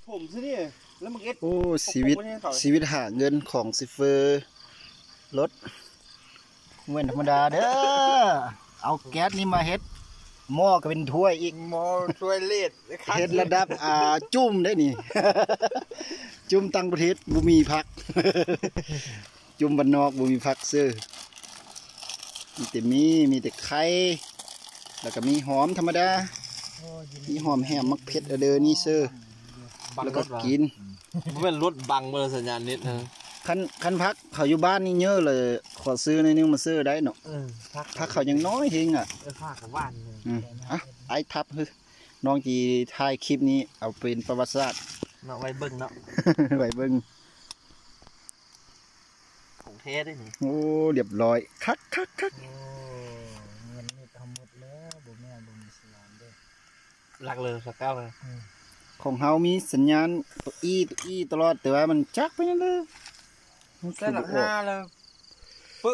ຜົມຊິນີ້ ແລ້ວມັນເຮັດ ໂອ້ ຊີວິດ ຊີວິດຫາເງິນຂອງຊີເຟີລົດ ບໍ່ແມ່ນທຳມະດາເດີ້. ເອົາແກັສນີ້ມາເຮັດໝໍ້ກໍເປັນຖ້ວຍອີກ ໝໍ້ຖ້ວຍເລດ ເຮັດລະດັບ ອ່າ ຈຸ້ມໄດ້ນີ້ ຈຸ້ມຕ່າງປະເທດ ບໍ່ມີຜັກ ຈຸ້ມບ້ານນອກ ບໍ່ມີຜັກເຊີ ມີແຕ່ໝີ່ ມີແຕ່ໄຂ່ ແລ້ວກໍມີຫອມທຳມະດາ ມີຫອມແຫ້ງ ໝາກເຜັດ ເດີນີ້ເຊີ ແລ້ວກໍກິນ. ບໍ່ແມ່ນລົດບັງບໍ່ ສັນຍານເນັດນະ. ຄັນ ຄັນຜັກເຂົາຢູ່ບ້ານນີ້ເຍີະເລີຍ ຂໍຊື້ໜ້ອຍໜຶ່ງມາຊື້ໄດ້ເນາະ. ເອີ ຜັກ ຜັກເຂົາຍັງນ້ອຍເຮງອະ. ເອີ ຜັກກໍຫວານ. ອືມ ອ່ະ ອ້າຍທັບ ນ້ອງຈີຖ່າຍຄລິບນີ້ເອົາເປັນປະຫວັດສາດເນາະ ໄວ້ເບິ່ງເນາະ ໄວ້ເບິ່ງ. ຂອງແທ້ເດ້ນີ້. ໂອ້ ລຽບລ້ອຍ ຄັກໆໆ. ໂອ້ ເງິນນີ້ທຳໝົດແລ້ວ ບໍ່ແມ່ນ ບໍ່ມີສະຍານເດ້. ຫຼັກເລີຍ ຫຼັກເກົ້າເລີຍ. ອືມ ຂອງເຮົາມີສັນຍານໂຕອີ່ ໂຕອີ່ຕະຫຼອດ ແຕ່ວ່າມັນຈັກເປັນຫຍັງເລີຍ ມັນຄືບໍ່ອອກ. ຫຼັກຫ້າແລ້ວ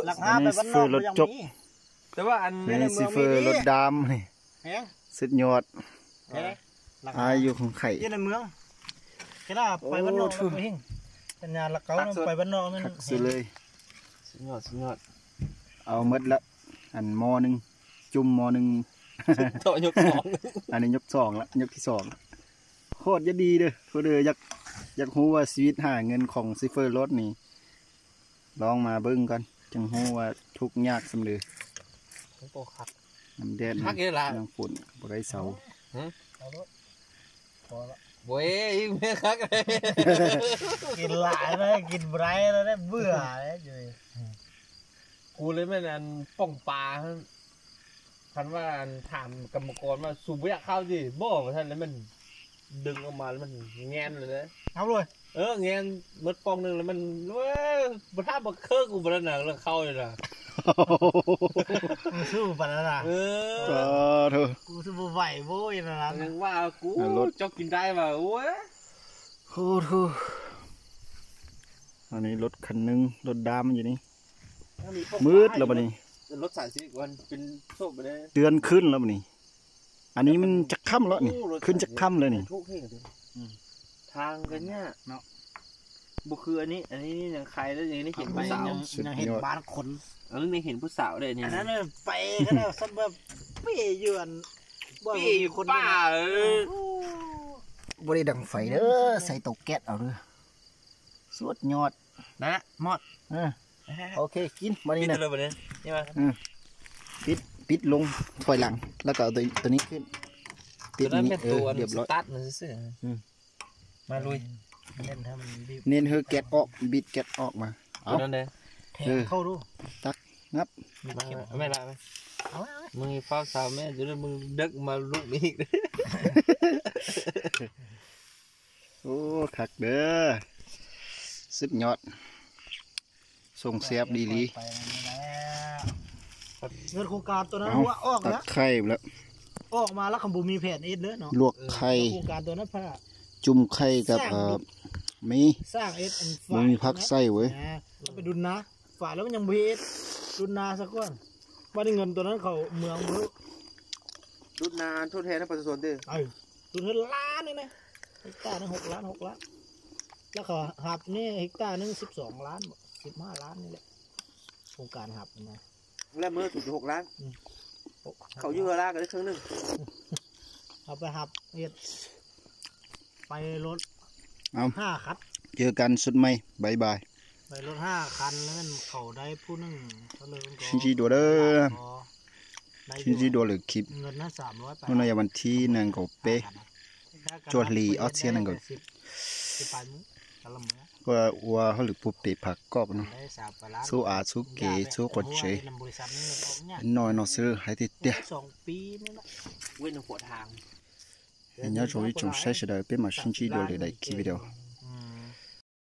ຫຼັກຫ້າໄປບ້ານນອກ ເຟີລົດຈົກ ແຕ່ວ່າອັນ ໃນຊີເຟີລົດດຳນີ້ ແຮງ ສຸດຍອດ. ເອີ ອາຍຸຂອງໄຂ່ ຢູ່ໃນເມືອງ ແຄ່ໄປບ້ານນອກ ໂອ້ ໂຕເຮງ. ສັນຍານຫຼັກເກົ້າ ຄັກສຸດ ໄປບ້ານນອກແມ່ນ ຄັກສຸດເລີຍ. ສຸດຍອດ ສຸດຍອດ. ເອົາໝົດລະ ອັນໝໍ້ໜຶ່ງ ຈຸ້ມໝໍ້ໜຶ່ງ ເທາະຍົກສອງ ອັນນີ້ຍົກສອງລະ ຍົກທີສອງ. ໂຄດຈະດີເດີ້ ຜູ້ໃດຢາກ ຢາກຮູ້ວ່າຊີວິດຫາເງິນຂອງຊີເຟີລົດນີ້ ລອງມາເບິ່ງກ່ອນ ຈຶ່ງຮູ້ວ່າທຸກຍາກສ່ຳໃດ. ໂອ້ ຄັກ ນ້ຳແດດ ຄັກເດ້ລະ ນ້ຳຝົນກໍບໍ່ໄດ້ເຊົາ. ຫື ເອົາໂລດ ພໍລະ ໂອ້ຍ ແມ່ນຄັກ ກິນຫຼາຍແລ້ວ ກິນບໍ່ໄດ້ແລ້ວເດ້ ເບື່ອແລ້ວ. ກູເລີຍແມ່ນອັນປ່ອງປາຫັ້ນ ຄັນວ່າອັນຖາມກຳມະກອນວ່າ ສູບໍ່ຢາກເຂົ້າຕິ ບໍ່ ວ່າຊັ້ນ ແລ້ວມັນດຶງອອກມາ ແລ້ວມັນແງ່ນເລີຍເດ້. ເອົາເລີຍ. ເອີ ແງ່ນໝົດປ່ອງໜຶ່ງ ແລ້ວມັນ ເອີ ບໍ່ຖ້າບໍ່ເຄີກູປານນັ້ນນະ ແລ້ວເຂົ້າຢູ່ນະ. ສູ້ປານນັ້ນນະ. ເອີ ສາທຸ ກູຊິບໍ່ໄຫວໂວ້ຍນັ້ນນະ ຍັງວ່າກູ ເຈົ້າກິນໄດ້ວ່າ ໂອ້ຍ ໂອ້ໂຫ. ອັນນີ້ລົດຄັນໜຶ່ງ ລົດດຳຢູ່ນີ້. ມືດແລ້ວບັດນີ້ ລົດສາຍສີກ່ອນເປັນໂຊບໄປເລີຍ ເດືອນຂຶ້ນແລ້ວບັດນີ້. ອັນນີ້ມັນຈັກຄ່ຳແລ້ວນີ້ ໂອ້ ຂຶ້ນຈັກຄ່ຳແລ້ວນີ້ ທຸກແຮງເດ້. ອືມ ທາງກໍຍາກເນາະ ບໍ່ຄືອັນນີ້ ອັນນີ້ຍັງໄຄແລ້ວ ຍັງໄດ້ເຫັນຜູ້ສາວ ຍັງເຫັນບ້ານຄົນ. ເອີ ຍັງເຫັນຜູ້ສາວໄດ້ນີ້ ອັນນັ້ນໄປກໍໄດ້ ສັດແບບປີ້ຢູ່ອັນ ປີ້ຢູ່ປ່າ. ເອີ ບໍ່ໄດ້ດັງໄຟເດີ້ ໃສ່ເຕົາແກັສເອົາເດີ້. ສຸດຍອດນະ ໝົດ. ເອີ ໂອເຄ ກິນບັດນີ້ນະ ປິດໂຕນີ້ ເອີ ປິດ ປິດລົງ ຖອຍຫຼັງ ແລ້ວກໍເອົາໂຕ ໂຕນີ້ຂຶ້ນ ປິດນີ້. ເອີ ລຽບຮ້ອຍ ສະຕາດມັນຊື່ໆ. ອືມ ມາລຸຍ ເນັ້ນໃຫ້ມັນບີບ ເນັ້ນໃຫ້ແກັສອອກ ບີບແກັສອອກມາ. ເອົາ ໂຕນັ້ນເດ້ ແທງເຂົ້າດູ ຕັກ ງັບ ແມ່ນລະ ເອົາໄວ້ ມຶງຟ້າວສາວແມ່ ຈະໄດ້ມຶງເດິກມາລຸກອີກ. ໂອ້ ຄັກເດີ້ ສຸດຍອດ ສົ່ງແຊບດີຫຼີ. ເງິນໂຄງການໂຕນັ້ນ ເອົ້າ ວ່າອອກແລ້ວ ຕັກໄຂ່ແລ້ວ ອອກມາແລ້ວ ຄັນບໍ່ມີແຜນເຮັດເດີ້ເນາະ ລວກໄຂ່ ໂຄງການໂຕນັ້ນພະ ຈຸ້ມໄຂ່ກັບ ເອີ ມີ ສ້າງເຮັດອັນ ບໍ່ມີຜັກໃສ່ເວີຍ ເອົາໄປດຸນນາ ຝາຍແລ້ວມັນຍັງບໍ່ເຮັດ ດຸນນາສາກ່ອນ. ບັດນີ້ເງິນໂຕນັ້ນເຂົ້າເມືອງບໍ່ຮູ້ ດຸນນາທົດແທນໃຫ້ປະຊາຊົນຕິ ເອີ ດຸນເງິນລ້ານນີ້ນະ ເຮັກຕາໜຶ່ງຫົກລ້ານ ຫົກລ້ານ ແລ້ວເຂົາຮັບນີ້ເຮັກຕາໜຶ່ງສິບສອງລ້ານບໍ ສິບຫ້າລ້ານນີ້ແຫຼະ ໂຄງການຮັບນະ ແລ້ວມື້ສູນຈຸດຫົກລ້ານ ອືມ ເຂົາຢູ່ເຮືອລາກໍໄດ້ເຄິ່ງໜຶ່ງ ເອົາໄປຮັບເຮັດ ໄປລົດ ເອົາ ຫ້າຄັນ ເຈີກັນຊຸດໃໝ່ ບາຍບາຍ. ໄປລົດຫ້າຄັນ ແລ້ວແມ່ນເຂົາໄດ້ຜູ້ໜຶ່ງ ກໍເລີຍເປັນ ຊິນຈີໂດເດີ ໄດ້ຢູ່ ຊິນຈີໂດເລີຍຄລິບ ເງິນນັ້ນສາມຮ້ອຍປາຍ ມື້ໃນວັນທີໜຶ່ງກໍເປ ຈວດຫຼີອອກເສຍໜຶ່ງກໍ ສິບ ສິບປາຍມື້ ກະລະມື້ ກໍວ່າເຮົາຫຼືປຸບເປຜັກກອບເນາະ ໄດ້ສາມປາຍລ້ານ ສູ້ອາ ສູ້ເກ ສູ້ກົດເຈ ນຳບໍລິສັດນີ້ອອກຍາກ ນ້ອຍເນາະ ຊື້ໃຫ້ຕິດເຕຍ ສອງປີນີ້ນະ ເວັ້ນຫົວທາງ ເຫັນຍາດຊົງວິຈົງໃຊ້ສະເດີເປັນມາຊິນຈີໂດເລີຍໄດ້ຄລິບວິດີໂອ.